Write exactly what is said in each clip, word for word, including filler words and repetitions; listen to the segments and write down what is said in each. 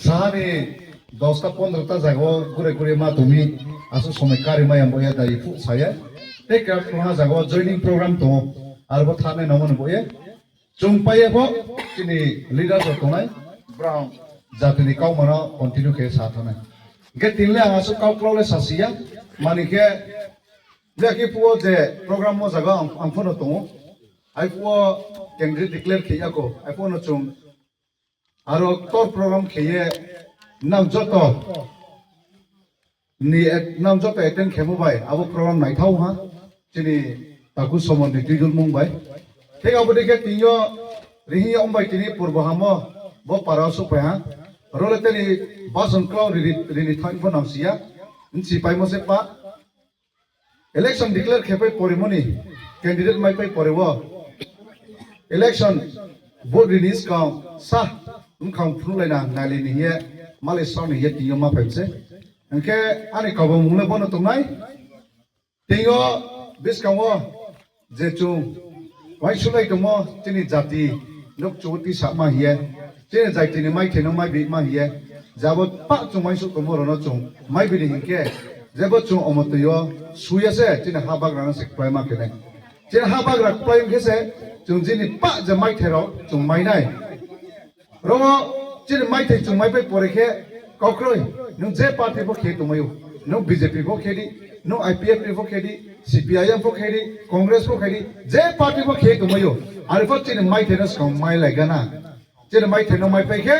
Sahani dosta pondrota jagao gure gure ma tumi, aswk somoi kari maya boya dai phu saya. Tei krak tongha jagao joining program tongo, arbo thane nangmani boya. Chwng paiya pho chini leader rok tongnai, Brown jatini kaumano continue khe sa thanai. Hingkhe tinle ang aswk kau kwlao le sasiya, mani khe je khe phuo je program o jaga ang, ang phono tongo. Ai phuo candidate declare khe yako, ai phuo no chwng aro tor program khe ye nang joto ni at-, nang joto attend khemo bai abo program naithau ha, chini taku somor ni twijulmung bai. Thik abo dikhe tiniyo rihing yong bai tini purbo hamo bo para o suk pai ha. Role teni bason klau rini, rini thang pho nang siya, nsi paimo se pa. Election declare khe pai porimoni candidate mai pai pore o. Election vote rini skang sa wngkhang phunuk laina nali ni hiye mali song ni hiye tiniyo ma pai se. Hingkhe ani kabamung le bono tongnai. Tei o bwskango je chwng uaingsuknai tongmo chini jati nok chubuti sakma hiye, chini jatini maithai no maibi ma hiye, jabo pa chwng uaingsuk tongmo rwno chwng maibi di hinkhe, jebo chwng omo twi o suya se chini ha bagra no se kwplai ma khe nai. Chini ha bagra kwplai wngkhe se chwng chini pa je maithai rok chwng mainai. Romo chini maithai chwng mai pai pore khe kokroi, nwng je party bo khe tongmaio, nwng B J P bo khe di, nwng I P F T bo khe di, C P I M bo khe di, Congress bo khe di, je party bo khe tongmaio, ari pho chini maithai no swkang mai lai gana. Chini maithai no mai pai khe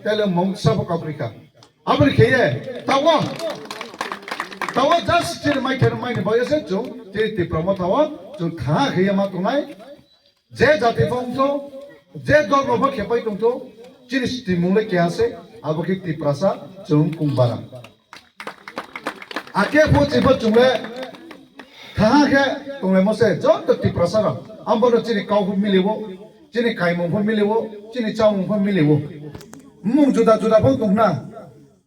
tele mungsa bo kakroi kha. Aboni khe ye tawo, tawo just chini maithai no mai ni bagwi se chwng chini Tipra Motha o chwng tha khe ye ma tongnai. Je jati phongtho, je dol rok khepai tongtho, chini stimung le keha se, abo khe Tiprasa chwng kungbara. Ake pho chibo chwng le thaha khe tonglaimo se, joto Tiprasa rok. Ambono chini kau pho miliwo, chini kaimung pho miliwo, chini chamung pho miliwo. Mung juda juda pho tongna.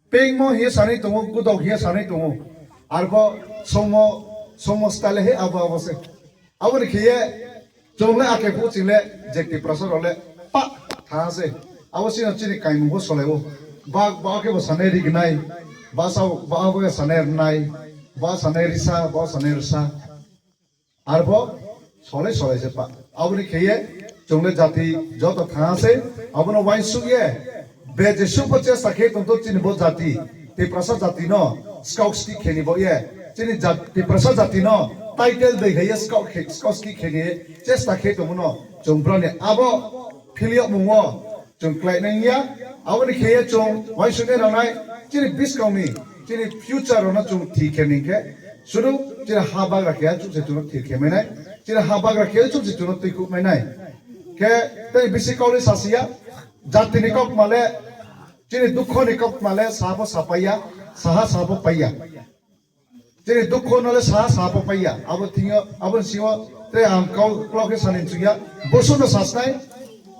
Pengmo hiye sanai tongo, gudok hiye sanai tongo. Arbo somo, somo style he abo abo se. Aboni khiye chwng le ake phu chwng le je Tiprasa rok le pa tha se. Abo sino chini kaimung bo solai o. Ba, ba khe bo sanai rignai. Ba sa, ba bo sanai rnai. Ba sanai risa, ba sanai risa. Arbo solai solai se pa. Aboni khiye chwng le jati joto tha se. Abono uaingsuk ye. Be je supo chesta khe tongtho chini bo jati. Tiprasa jati no. Skauk ski kheni bo ye. Chini jat-, Tiprasa jati no. Title bai khe ye skauk khe, skauk ski kheni ye. Chesta khe tongmo no. Chwng brani abo philiyok mungo. Chwng khlainai ya, aboni khe chwng uaingsuknai rwnai, chini bwskangni, chini future rwno chwng thik khe ning khe, sudu chini ha bagra khe chukse chwngno thik khe mainai, chini ha bagra khe chukse chwngno twi khuk mainai. Khe tei bisi kauli sasiya, jatini kok male, chini dukhoni kok male, sabo sapaiya, saha sabo paiya. Chini dukho no le saha saha po paiya. Abo thingyo, abo singo tei ang kau klau khe sani chukya. Bosu no sasnai.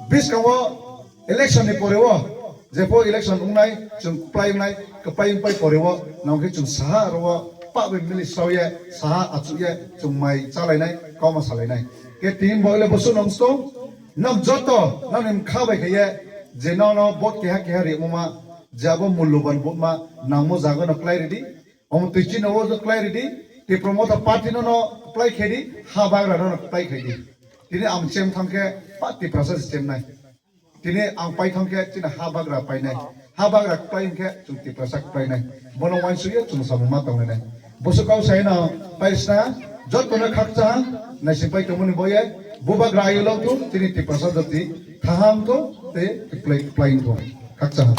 Biskango election ni pore o. Jepho election wngnai, chwng kwplai wngnai, kwplai wngpai pore o. Nang khe chwng saha aro o. Pa bai mili saoye, saha achukye, chwng mai chalainai, kauma salainai. Khe tin bo le bosu nong sto. Nang joto, nang ni mkha bai khe ye, je no no vote keha keha ri ma, je abo mulluban vote ma, nang mo jaga no kwlai ridi. Omo twi chini o kwplai ridi, Tipra Motha Party no no kwplai khe di, ha bagra no no kwplai khe di. Tini ang chem thang khe pa Tiprasa se chem nai. Tini ang pai thang khe chini ha bagra pai nai. Ha bagra kwplai hwn khe chwng Tiprasa kwplai nai. Bono uansuk ye chwng samung ma tong nai. Bosu kau sai no pai sna joto no khakcha ha, naising pai tongmani boye, bubagra ayu lok tu, tini Tiprasa jati, thaham tu, te kwplai, kwplai tu. Khakcha ha.